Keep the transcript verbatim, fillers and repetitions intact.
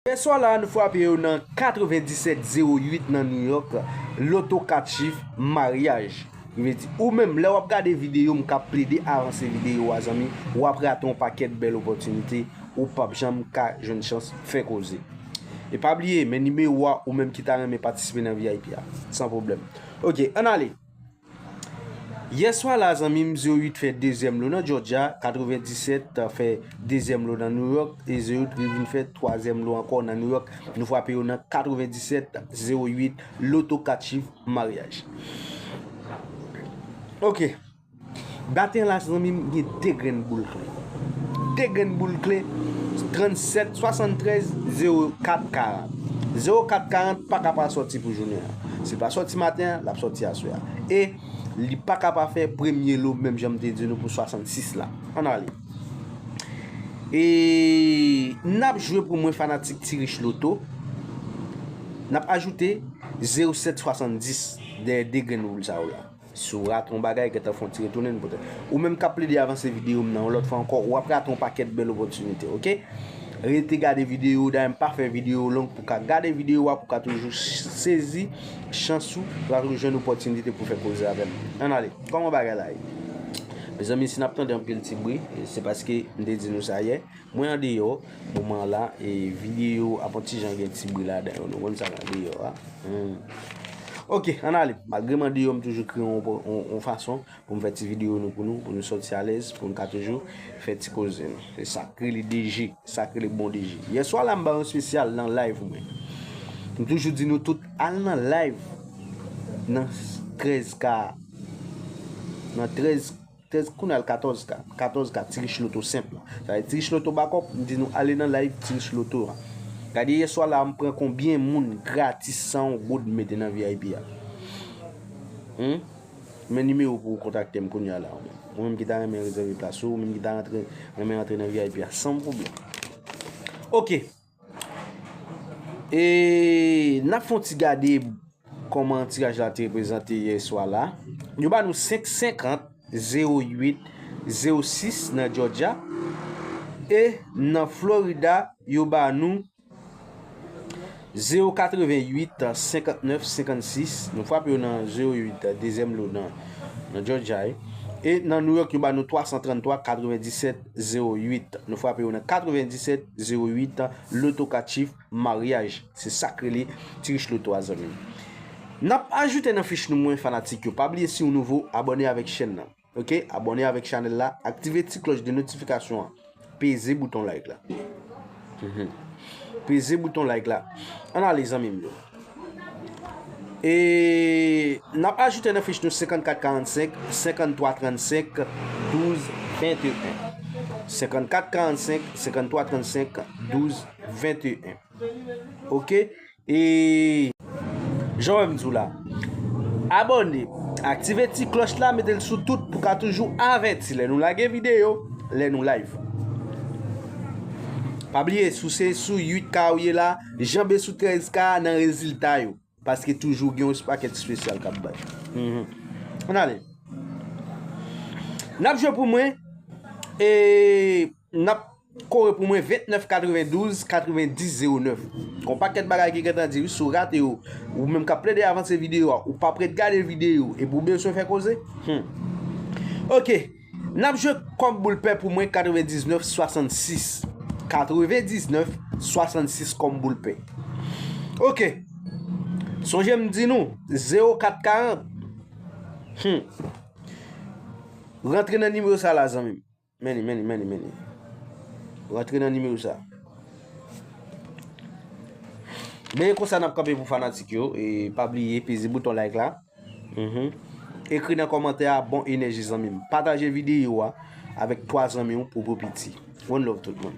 Yè swa la, nou frape yo nan katrevenndisèt zewo uit nan New York, loto kat chif maryaj. Ki vle di, ou menm, lè w ap gade videyo, m k ap plede avanse videyo a, zanmi, w ap rate yon pakèt bèl opòtinite, ou p ap janm ka jwenn chans fè koze. E pa bliye, men nimewo a, ou menm ki ta renmen patisipe nan V I P a, san pwoblèm. Ok, ann ale. Yè swa la, zanmi m, zewo uit fè dezyèm lo nan Georgia, katrevenndisèt fè dezyèm lo nan New York, e zewo uit vin fè twazyèm lo ankò nan New York. Nou frape yo nan katrevenndisèt zewo uit, loto kat chif maryaj. Ok. Maten la, zanmi m, gen de grenn boul kle. De grenn boul kle, trannsèt, swasanntrèz, zewo kat, karant. Zewo kat, karant pa ka pa sòti pou jounen an. Si l pa sòti maten an, l ap sòti aswè a. E li pa ka pa fè premye lo, menm jan m te di nou pou swasannsis la. Ann ale. E n ap jwe pou mwen fanatik Ti Rich Loto. N ap ajoute zewo sèt swasanndis dèyè de grenn boul sa yo la. Si w rate yon bagay, gentan fè yon ti retounen poutèt. Ou menm k ap plede avanse videyo m nan yon lòt fwa ankò, w ap rate yon pakèt bèl opòtinite, ok? Rete gade videyo, dayè m pa fè videyo long pou w ka gade videyo a, pou w ka toujou sezi chans ou, pou w ka toujou jwenn opòtinite pou w fè koze avè m. Ann ale, kòman bagay la ye? Mezanmi, si n ap tande anpil ti bri, se paske m te di nou sa yè. Mwen andeyò, moman la, e videyo ap yon ti jan gen ti bri ladan yo. Nou konn sa k andeyò a. Hmm. Ok, ann ale. Malgre m andeyò, m toujou kreye yon, yon, yon fason pou m fè ti videyo nou pou nou, pou nou sòti alèz, pou nou ka toujou fè ti koze nou. Se sa k rele D J, sa k rele bon D J. Yè swa la, m ba yon espesyal nan live mwen. M toujou di nou tout, al nan live nan trèz K, nan trèz trèz, kounye a l katòz K. Katòz K, Ti Rich Loto senp la. Sa vle Ti Rich Loto bakòp, m di nou ale nan live Ti Rich Loto a. Gade yè swa la, m pran konbyen moun gratis san yon goud m mete nan V I P a. Hmm? Men nimewo pou w kontakte m kounye a la. Ou menm ki ta renmen rezève plas ou, ou menm ki ta rantre, renmen rantre nan V I P a, san pwoblèm. Ok. E n ap fè yon ti gade kòman tiraj la te reprezante yè swa la. Yo ba nou senk senkant, zewo uit, zewo sis nan Georgia. E nan Florida, yo ba nou zewo katrevenn uit, senkant nèf, senkannsis. Nou frape yo nan zewo uit, dezyèm lo nan, nan Georgia, wi. E nan New York, yo ba nou twa san tranntwa, katrevenndisèt, zewo uit. Nou frape yo nan katrevenndisèt, zewo uit, loto kat chif, maryaj. Se sa k rele Ti Rich Loto a, zanmi m. N ap ajoute nan fich nou mwen, fanatik yo. Pa bliye, si w nouvo, abòne avèk chèn nan. Ok? Abòne avèk chanèl la, aktive ti klòch de notifikasyon an. Peze bouton like la. Mhm. Peze bouton like la. Ann ale, zanmi m yo. E n ap ajoute nan fich nou senkannkat karannsenk, senkanntwa trannsenk, douz venteyen. Senkannkat karannsenk, senkanntwa trannsenk, douz venteyen. Ok? E jan w wè m di w la, abòne, aktive ti klòch la, mete l sou tout pou w ka toujou avèti lè nou lage videyo, lè nou live. Pa bliye, si w se sou uit K ou ye la, janbe sou trèz K nan rezilta yo. Paske toujou gen yon pakèt espesyal k ap bay. Mhm. Ann ale. N ap jwe pou mwen. E n ap kore pou mwen vennèf katrevendouz katrevendis zewo nèf. Gon pakèt bagay ki gentan di wi, si w rate yo, ou menm k ap plede avanse videyo a, ou p ap ret gade videyo, epi w bezwen fè koze? Hmm. Ok. N ap jwe kòm boul pè pou mwen katrevendiznèf swasannsis. Katrevendiznèf swasannsis kòm boul pè. Ok. Sonje m di nou, zewo kat karant. Hmm. Rantre nan nimewo sa la, zanmi m. Men li, men li, men li, men li. Rantre nan nimewo sa. Men konsa n ap kanpe pou fanatik yo. E pa bliye, peze bouton like la. Mhm. Ekri nan kòmantè a, bon enèji, zanmi m. Pataje videyo a avèk twa zanmi w pou, pou piti. One love tout moun.